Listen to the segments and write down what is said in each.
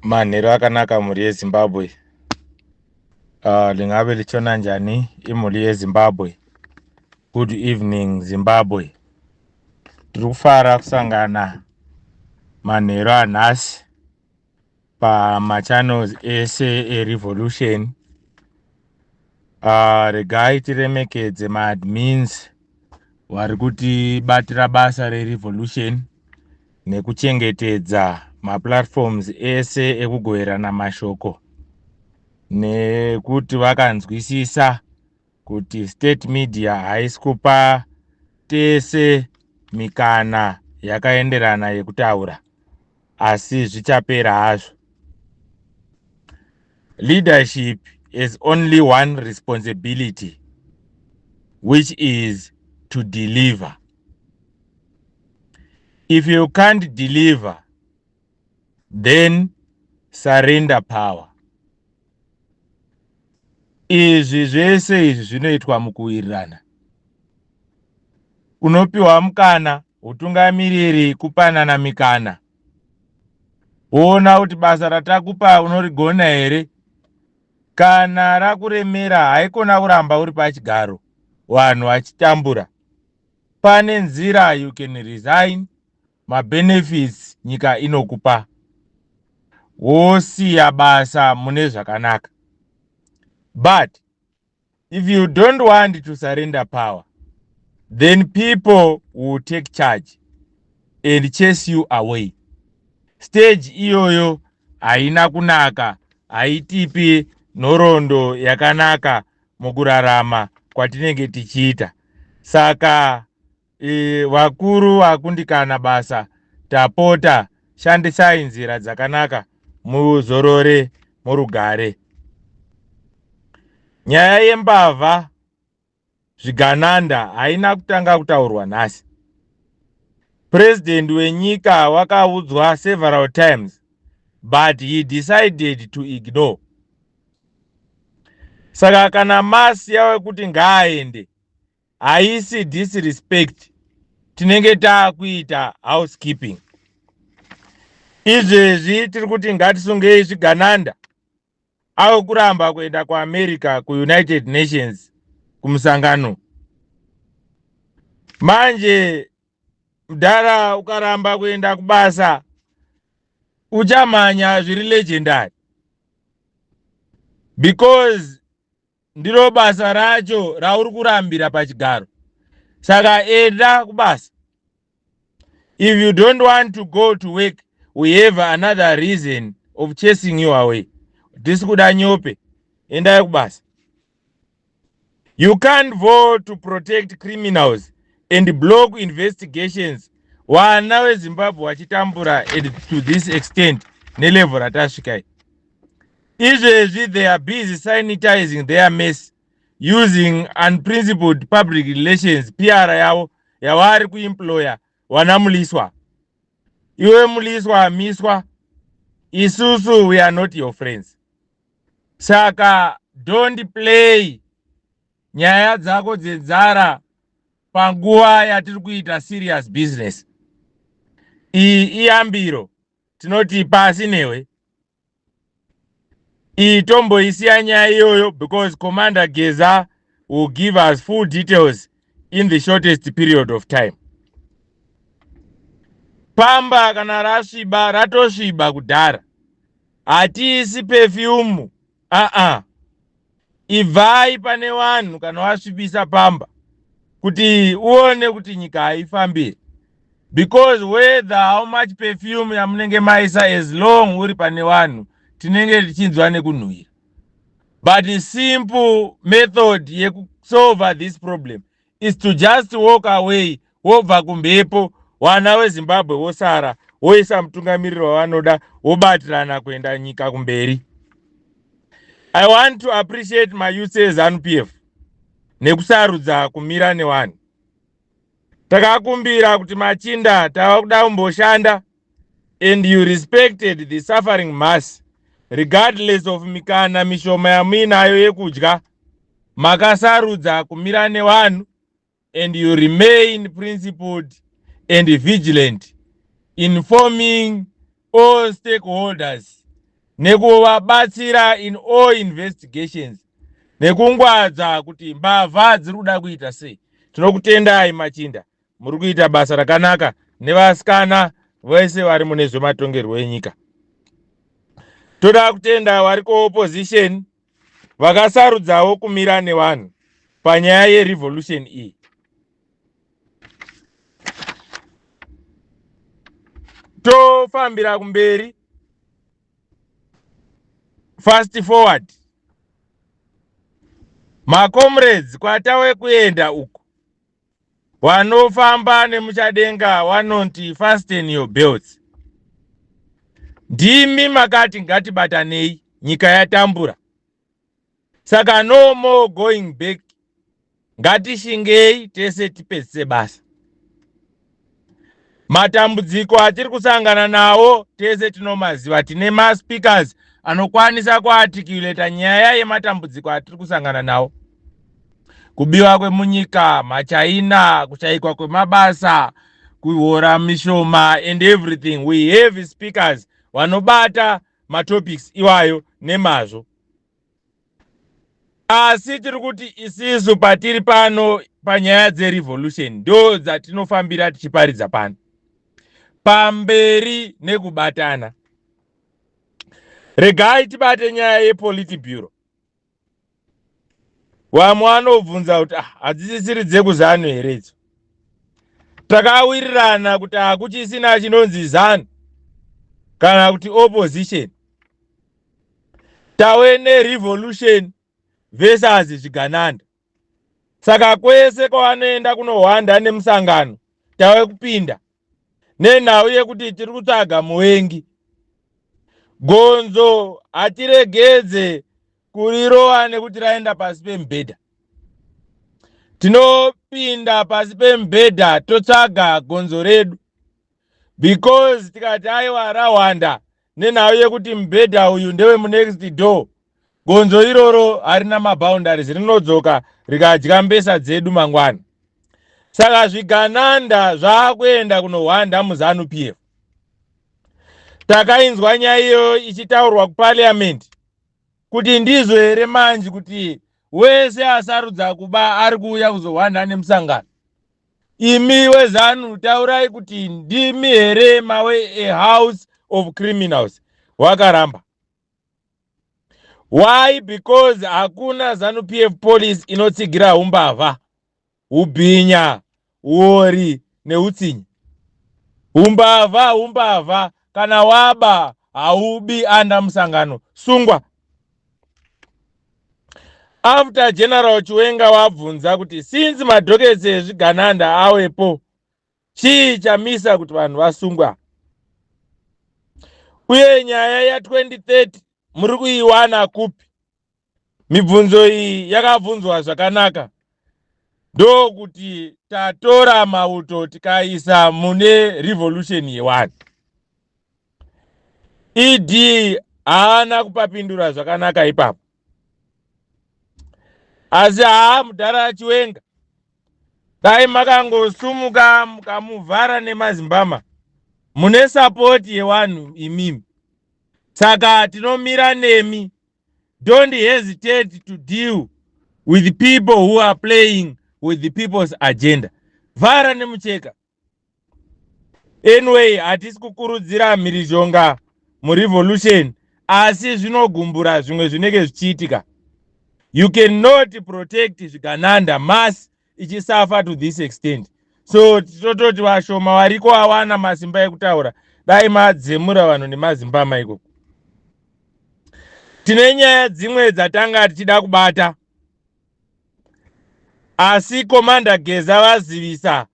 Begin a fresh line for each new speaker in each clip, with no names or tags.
Manheru akanaka, mhuri yeZimbabwe. Lingabe litshona njani imhuri yeZimbabwe? Good evening, Zimbabwe. Tiri kufara kusangana manheru anhasi pamachannels ese erevolution. Regai tiremekedze maadmins vari kutibatira basa rerevolution nekuchengetedza maplatforms ese ekugoverana mashoko, nekuti vakanzwisisa kuti state media haisi kupa tese mikana yakaenderana yekutaura, asi zvichapera hazvo. Leadership is only one responsibility, which is to deliver. If you can't deliver, then surrender power. Izvi zvese izvi zvinoitwa mukuwirirana. Unopiwa mukana, utungamiriri kupanana mikana, woona kuti basa ratakupa unorigona here. Kana rakuremera, haikona kuramba uri pachigaro vanhu vachitambura. Pane nzira, you can resign, mabenefits nyika inokupa, wosiya basa mune zvakanaka. But if you don't want to surrender power, then people will take charge and chase you away. Stage iyoyo haina kunaka, haitipi nhoroondo yakanaka mukurarama kwatinenge tichiita. Saka vakuru vakundikana basa, tapota shandisai nzira dzakanaka, muzorore murugare. Nyaya yembavha, zvigananda, haina kutanga kutaurwa nhasi. Purezidendi wenyika wakaudzwa several times, but he decided to ignore. Saka kana mass yave kuti ngaaende, haisi disrespect, tinenge taakuita housekeeping. Izvezvi tiri kuti ngatisungei zvigananda. Ave kuramba kuenda kuAmerica, kuUnited Nations, kumusangano. Manje mudhara, ukaramba kuenda kubasa, uchamhanya zviri legendary, because ndiro basa racho rauri kurambira pachigaro. Saka enda kubasa. If you don't want to go to work, we have another reason of chasing you away. Tisi kuda nyope, endai kubasa. You can't vote to protect criminals and block investigations, vana veZimbabwe vachitambura and to this extent nelevel ratasvikai izvezvi. They are busy sanitizing their mess using unprincipled public relations, PR yavo yavari kuemploya vana Muliswa. Iwe Muliswa, miswa. Isusu we are not your friends, saka don't play nyaya dzako dzenzara panguva yatiri kuita serious business. Iyi iyambiro, tinoti pasi newe. Iyi tomboisiya nyaya iyoyo, because Commander Geza will give us full details in the shortest period of time. Pamba kana rasviba, ratosviba kudhara, hatiisi perfume. Aa, ibvai pane vanhu kana wasvibisa pamba, kuti uone kuti nyika haifambiri, because whether how much perfume yamunenge maisa, as long uri pane vanhu, tinenge tichinzwa nekunhuhwira. But simple method yekusolve this problem is to just walk away, wobva kumhepo, vana veZimbabwe vosara woisa mutungamiriri wavanoda, wobatirana kuenda nyika kumberi. I want to appreciate mayouth eZANU PF nekusarudza kumira nevanhu. Takakumbira kuti machinda, tava kuda kumboshanda, and you respected the suffering mass. Regardless of mikana mishoma yamuinayo yekudya, makasarudza kumira nevanhu, and you remain principled and vigilant, informing all stakeholders. Nekuvabatsira in all investigations nekungwadza kuti mbavha dziri kuda kuita sei. Tinokutendai machinda, muri kuita basa rakanaka nevasikana vese vari mune zvematongerwo enyika. Toda kutenda vari kuopposition vakasarudzawo kumira nevanhu panyaya yerevolution iyi. Tofambira kumberi, fast forward, macomrades, kwatawe kuenda uku, vanofamba nemuchadenga vanoti fasten your belts. Ndimi makati ngatibatanei, nyika yatambura, saka no more going back. Ngatishingei tese tipedzise basa. Matambudziko atiri kusangana nawo tese tinomaziva. Tine maspeakers anokwanisa kuarticulata nyaya yematambudziko atiri kusangana nawo: kubiwa kwemunyika, machaina, kushayikwa kwemabasa, kuhora mishoma and everything. We have speakers vanobata matopics iwayo nemazvo, asi tiri kuti isisu patiri pano panyaya dzerevolution ndo dzatinofambira tichiparidza pano, pamberi nekubatana. Regai tibate nyaya yepolitiburo. Vamwe vanobvunza kuti, ah, hadzisisiri dzekuzanu here idzo? Takawirirana kuti hakuchisina chinonzi ZANU kana kuti opposition. Tave nerevolution versus zvigananda, saka kwese kwavanoenda kunohwanda nemusangano tave kupinda nenhau yekuti tiri kutsvaga muvengi. Gonzo hatiregedze kurirova nekuti raenda pasi pemubhedha. Tinopinda pasi pemubhedha totsvaga gonzo redu, because tikati aiwa rahwanda nenhau yekuti mubhedha uyu ndewemunext door, gonzo iroro harina maboundaries, rinodzoka rikadya mbesa dzedu mangwana. Saka zvigananda zvaakuenda kunohwanda muZANU PF. Takainzwa nyaya iyoyo ichitaurwa kuparliament kuti ndizvo here manje kuti wese asarudza kuba ari kuuya kuzohwanda nemusangano? Imi weZANU, taurai kuti ndimi here mawe a house of criminals? Wakaramba. Why? Because hakuna ZANU PF policy inotsigira umbavha, ubhinya, uori neutsinye. Umbavha umbavha. Kana waba haubi anda musangano, sungwa. After General Chiwenga wabvunza kuti since madockets ezvigananda awepo, chii chamisa kuti vanhu vasungwa? Uye nyaya ya2030 muri kuiwana kupi? Mibvunzo iyi yakabvunzwa zvakanaka, ndokuti tatora mauto tikaisa mune revolution yewanhu. ED haana kupapindura zvakanaka ipapo, asi haa, mudhara Chiwenga, dai makangosumuka mukamuvhara nemazimbama. Mune support yevanhu imimi, saka tinomira nemi. Don't hesitate to deal with people who are playing with the people's agenda. Vhara nemucheka. Anyway, hatisi kukurudzira mhirizhonga murevolution, asi zvinogumbura zvimwe zvinenge zvichiitika. You cannot protect zvigananda mass ichisafa to this extent. So tototi vashoma variko awana masimba ekutaura, dai madzemura vanhu nemazimbama ikoko. Tine nyaya dzimwe dzatanga tichida kubata, asi Commander Geza vazivisa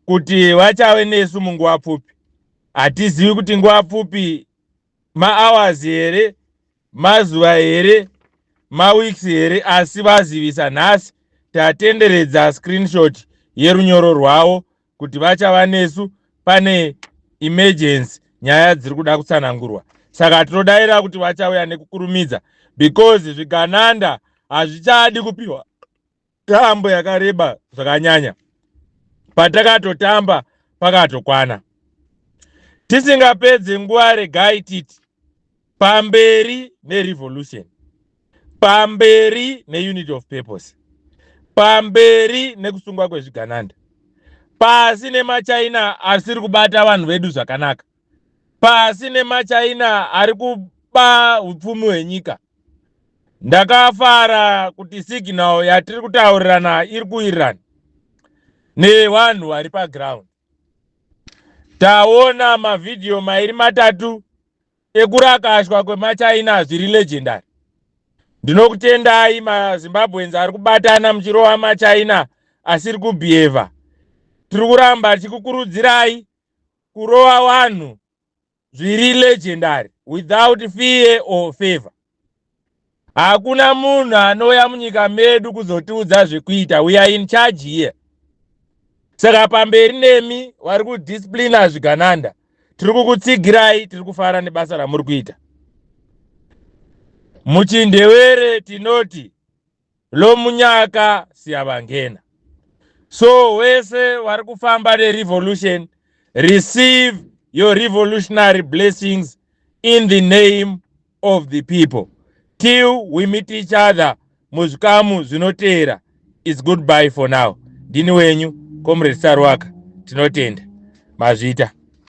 kuti vachave nesu munguva pfupi. Hatizivi kuti nguva pfupi mahours here, mazuva here, maweeks here, asi vazivisa nhasi. Tatenderedza screenshot yerunyoro rwavo kuti vachava nesu, pane emergency nyaya dziri kuda kutsanangurwa, saka tinodayira kuti vachauya nekukurumidza, because zvigananda hazvichadi kupiwa tambo yakareba zvakanyanya. Patakatotamba pakatokwana. Tisingapedze nguva, regai titi Pamberi nerevolution, pamberi neunity of purpose, pamberi nekusungwa kwezvigananda, pasi nemaChina asiri kubata vanhu vedu zvakanaka, pasi nemaChina ari kuba upfumi hwenyika. Ndakafara kuti signal yatiri kutaurirana iri kuwirirana nevanhu vari paground. Taona mavhidhiyo mairi matatu ekurakashwa kwemaChina zviri legendary. Ndinokutendai maZimbabweans ari kubatana muchirova maChina asiri kubhiyevha. Tiri kuramba tichikukurudzirai kurova vanhu zviri legendary without fear or favor. Hakuna munhu anouya munyika medu kuzotiudza zvekuita. We are in charge here. Saka pamberi nemi vari kudisciplina zvigananda. Tiri kukutsigirai, tiri kufara nebasa ramuri kuita. MuchiNdebele tinoti lomunyaka siyabangena. So wese vari kufamba nerevolution, receive your revolutionary blessings in the name of the people. Till we meet each other muzvikamu zvinoteera, it's goodbye for now. Ndini wenyu Comrade Sarwaka. Tinotenda, mazvita.